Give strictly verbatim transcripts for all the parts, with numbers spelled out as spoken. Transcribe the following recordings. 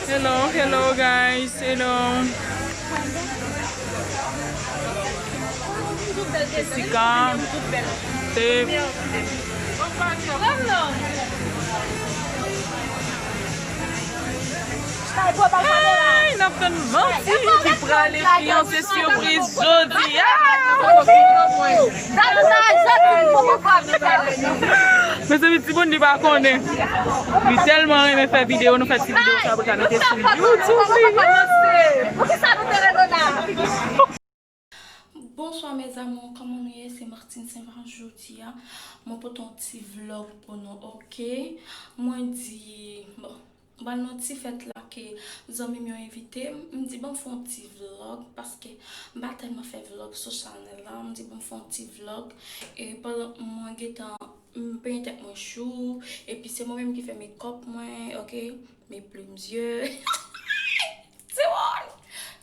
Hello, hello guys, hello. Jessica, Steve. Hey, n ap tann Valdy ki prale fiyanse sipriz jodi a. Mezanmi, timoun li pa konnen. Li tèlman renmen fè videyo, nou fè ti videyo sa pou l ka mete sou YouTube li. Bonswa mes amours, kòman nou ye? Se Martine Saint-Laurent jodi a. Mwen pote yon ti vlog pou nou, oke? Mwen di, bon, m pral nan ti fèt la ke zanmi m yo envite m. M di ban m fè yon ti vlog paske m pa tèlman fè vlog sou chanèl la. M di ban m fè yon ti vlog e pandan mwen gentan m penyen tèt mwen chou, epi se mwen menm ki fè makeup mwen, oke? Mes plumes yeux. Ti moun!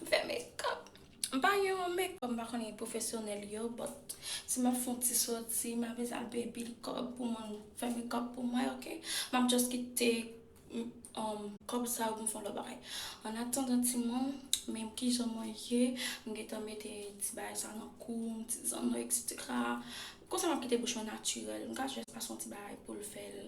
M fè makeup. M pa gen yon makeup, m pa konnen pwofesyonèl yo, but si m ap fè yon ti sòti, m ap bezwen al peye bil kòb pou moun fè makeup pou mwen, oke? M ap just kite um, kòb sa yo pou m fè yon lòt bagay. An atandan timoun, menm kijan mwen ye, m gentan mete ti bagay sa nan kou m, ti zanno, etsetera. Konsa m ap kite bouch mwen natirèl. M ka just pase yon ti bagay pou l fè l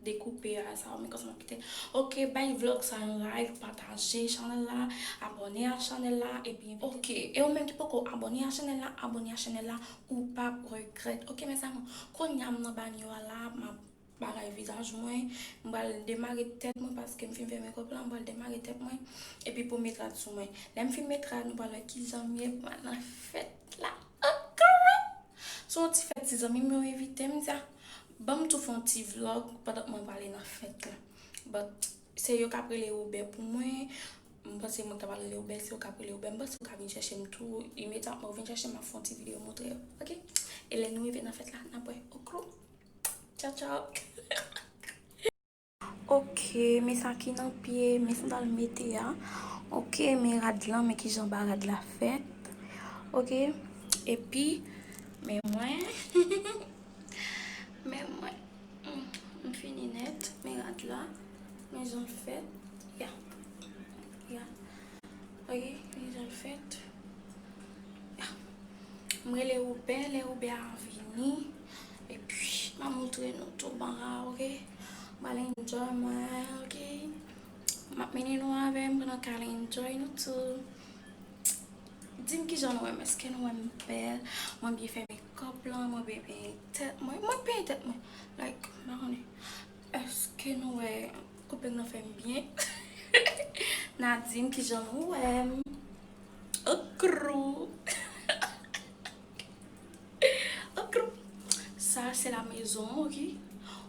dekoupe a sa, men konsa m ap kite. Oke, bay vlog sa yon like, pataje chanèl la, abòne a chanèl la, epi oke, e ou menm ki poko abòne a chanèl la, abòne a chanèl la, ou p ap regrèt. Oke, mes amours, kounye a m nan banyo a la, m ap bagay vizaj mwen, m pral demare tèt mwen paske m fin fè makeup la, m pral demare tèt mwen, epi pou m met rad sou mwen. Lè m fin met rad, nou pral wè kijan m ye pou m al nan fèt la. Oke! Se yon ti fèt ti zanmi m yo envite m, m di a, ban m tou fè yon ti vlog pandan mwen prale nan fèt la. But se yo k ap rele Uber pou mwen, m panse mwen k ap rele Uber, se yo k ap rele Uber, m panse yo ka vin chèche m tou, imedyatman yo vin chèche m, m ap fè yon ti videyo montre yo, oke? E lè nou rive nan fèt la, n ap wè, oke? Tchaw, tchaw. Oke, men sa ki nan pye, men sandal mete a. Oke, men rad lan, men kijan ba rad la fèt. Oke, epi, men mwen, men mwen, mm, m fini nèt, men rad la, men jan l fèt, ya, ya. Oke, men jan l fèt. M rele Uber, lè Uber a vini, epi m ap montre nou tou ban a, oke? M al enjoy mwen, oke? M ap mennen nou avè m pou nou ka al enjoy nou tou. Di m kijan nou wè m, èske nou wè m bèl? Mwen byen fè makeup lan, mwen byen penyen tèt mwen, mwen penyen tèt mwen, like, m pa konnen. Èske nou wè koupe m nan fè m byen? N a di m kijan nou wè m. Okrou. Okrou. Sa se la maison, oke?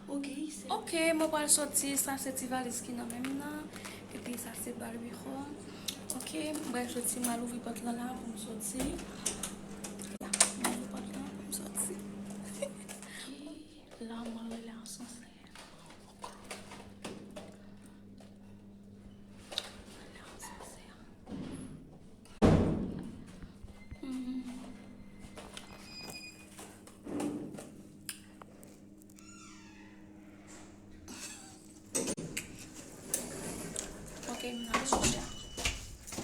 Oke, se... Oke, mwen pral soti. Sa se ti valiz ki nan men m nan. Epi sa se balbiko. Oke, mwen pral soti, mwen al ouvri pòt lan la pou m soti. La, mwen ouvri pòt lan pou m soti. La, mwen rele asansè.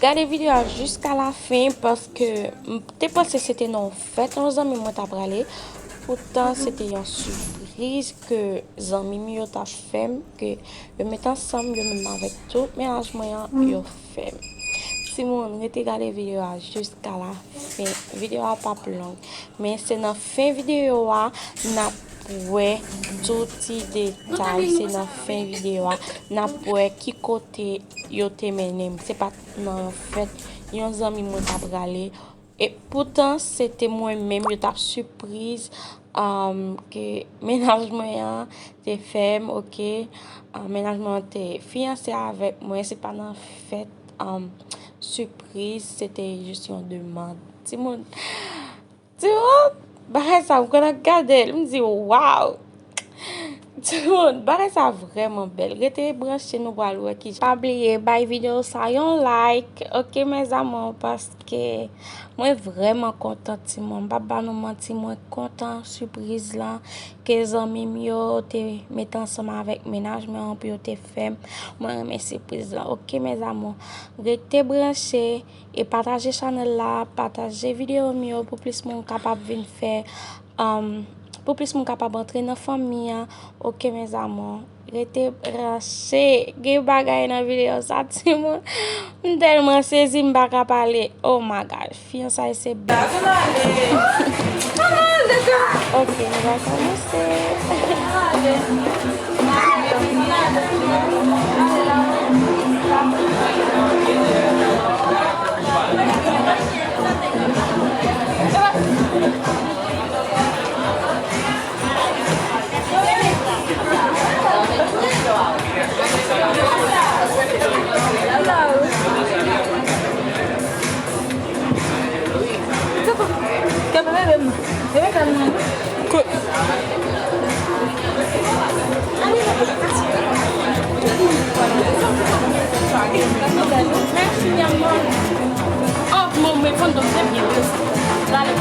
Gade videyo a jiska la fen paske m te panse se te nan yon fèt yon zanmi mwen t ap prale. Poutan se te yon sipriz ke zanmi m yo t ap fè m, ke yo met ansanm yo menm avèk tout mennaj mwen an, yo fè m. Timoun, rete gade videyo a jiska la fen. Videyo a p ap long, men se nan fen videyo a n ap wè tout ti detay. Se nan fen videyo a n ap wè ki kote yo te mennen m. Se pa t nan yon fèt yon zanmi mwen t ap prale. E poutan, se te mwen menm yo t ap sipriz, um, ke mennaj mwen an te fè m, oke. Um, mennaj mwen an te fiyanse avèk mwen, se pa nan fèt, um, sipriz, se te jis yon demann. Timoun, timoun, bagay sa, m konn ap gade l, m di, waw! Timoun, bagay sa vrèman bèl. Rete branche, nou pral wè ki jan. Pa bliye bay videyo sa yon like, ok, mes amours, paske mwen vrèman kontan, timoun. M p ap ba nou manti, mwen kontan sipriz lan ke zanmi m yo te mete ansanm avèk mennaj mwen an pou yo te fè m. Mwen renmen sipriz lan, ok, mes amours. Rete branche e pataje chanèl la, pataje videyo m yo pou plis moun kapab vin fè, um, pou plis moun kapab antre nan fanmi an. Ok, mes amours. Rete branche. Gen bagay nan videyo sa, timoun. M tèlman sezi, m pa ka pale. Oh my God. Fiyansay se bèl. Ok, nou va kòmanse. Oh, mon, me fondo se bien. Dale.